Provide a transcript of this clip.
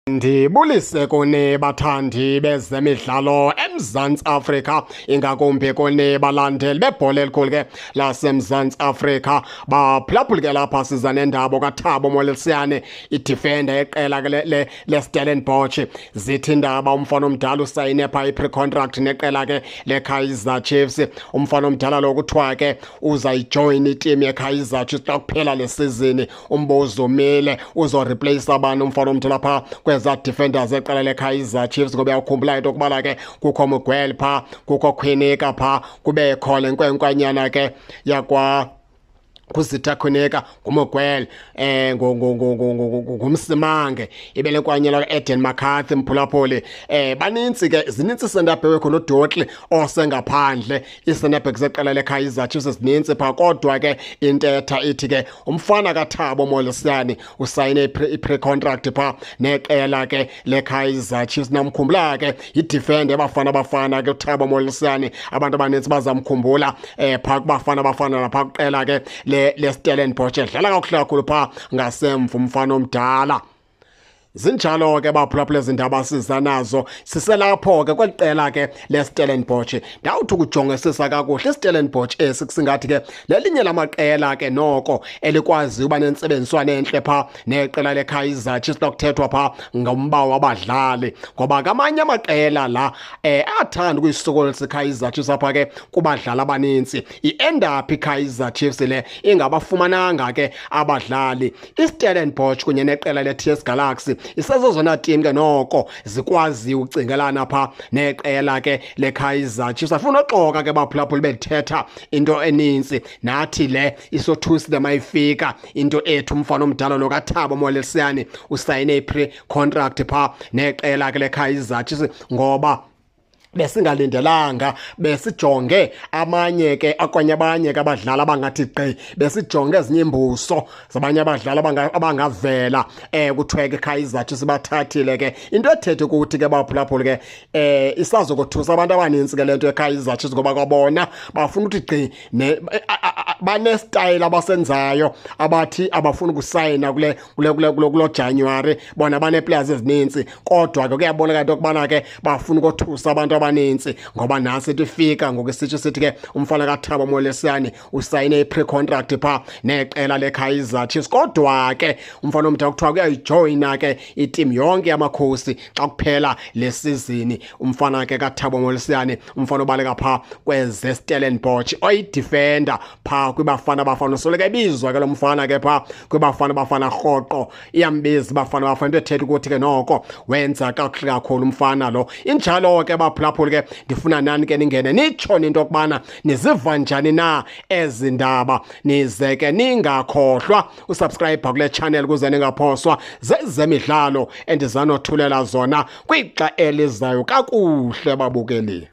Ndibulise kuni bathandi bezemidlalo eMzantsi Afrika, ingakumbi kuni balandeli bebhola elikhulu ke laseMzantsi Afrika. Baphulaphuli ke lapha siza nendaba kaThabo Molisiane, idefender yeqela ke leStellenbosch. Zithi indaba umfana omdala usayine pha i-pre-contract neqela ke leKaizer Chiefs. Umfana omdala lo kuthiwa ke uzayijoyina iteam yeKaizer Chiefs xa kuphela le season. Umbuzo umile, uzoreplace abantu umfana omdala pha kweza defenders eqela leKaizer Chiefs? Ngoba uyakhumbula into yokubana ke kukho Miguel pha, kukho Khwinika pha, kubekho le nkwenkwanyana ke yakwa kuZitha Khwinika, nguMiguel, ngumsimange ibele kwanyela Eden McCarthy. Mphulaphuli, banintsi ke, zinintsi center back, khona uDotli osengaphandle. I-center back zeqela leKaizer Chiefs zinintsi pha, kodwa ke intetha ithi ke umfana kaThabo Molisiane usayine i-pre-contract pha neqela ke leKaizer Chiefs. Namkhumbula ke i-defender yabafana bafana ke uThabo Molisiane, abantu abanintsi bazamkhumbula pha kubafana bafana lapha kuqela ke le Stellenbosch, edlala kakuhle kakhulu pha ngasemva umfana omdala. Zinjalo ke baphulaphula izindaba siza nazo, siselapho ke kweli qela ke leStellenbosch. Ndawuthi ukujongesisa kakuhle iStellenbosch esi, kusingathi ke lelinye lamaqela ke noko elikwaziyo uba nentsebenziswano entle pha neqela leKaizer Chiefs xa kuthethwa pha ngomba wabadlali, ngoba kamanye amaqela la athanda ukuyisokolisa iKaizer Chiefs apha ke kubadlali abanintsi, i-end up iKaizer Chiefs le ingabafumananga ke abadlali. iStellenbosch kunye neqela le-TS Galaxy isezezona team ke noko zikwaziyo ucingelana pha neqela ke leKaizer Chiefs. Afuna uxoka ke baphulaphuli, bethetha into enintsi nathi le isothusile mayifika into ethu umfana omdala lo kaThabo Molisiane usayine i-pre contract pha neqela ke leKaizer Chiefs, ngoba besingalindelanga, besijonge amanye ke akwanye abanye ke abadlali abangathi gqi, besijonge ezinye imbuso zabanye abadlali abangavela kuthiwe ke Kaizer Chiefs bathathile ke. Into ethethe ukuthi ke baphulaphula ke isazokothusa abantu abaninzi ke lento yeKaizer Chiefs, ngoba kwabona bafuna ukuthi gqi banestyle abasenzayo, abathi abafuna ukusayina kule kulo January. Bona bane players ezininzi, kodwa ke kuyabonakala into yokubana ke bafuna ukothusa abantu abaninzi, ngoba nasi into ifika ngoku sitsho sithi ke umfana kaThabo Molesiane usayine i-pre-contract pha neqela leKaizer Chiefs. Kodwa ke umfana omdala kuthiwa kuyayijoyina ke iteam yonke yamakhosi xa kuphela le season. Umfana ke kaThabo Molesiane, umfana obaleka pha kweze Stellenbosch, oyidefender pha kwibafana bafana, usoloko ebizwa ke lo mfana ke pha kwibafana bafana rhoqo, iyambiza ibafana bafana, into ethetha ukuthi ke noko wenza kakuhle kakhulu umfana lo. Injalo ke baphulaphuli ke, ndifuna nani ke ningene nitsho into yokubana niziva njani na ezi ndaba, nize ke ningakhohlwa usubscribe kule channel ukuze ningaphoswa zezemidlalo endizanothulela zona kwixa elizayo. Kakuhle babukeli.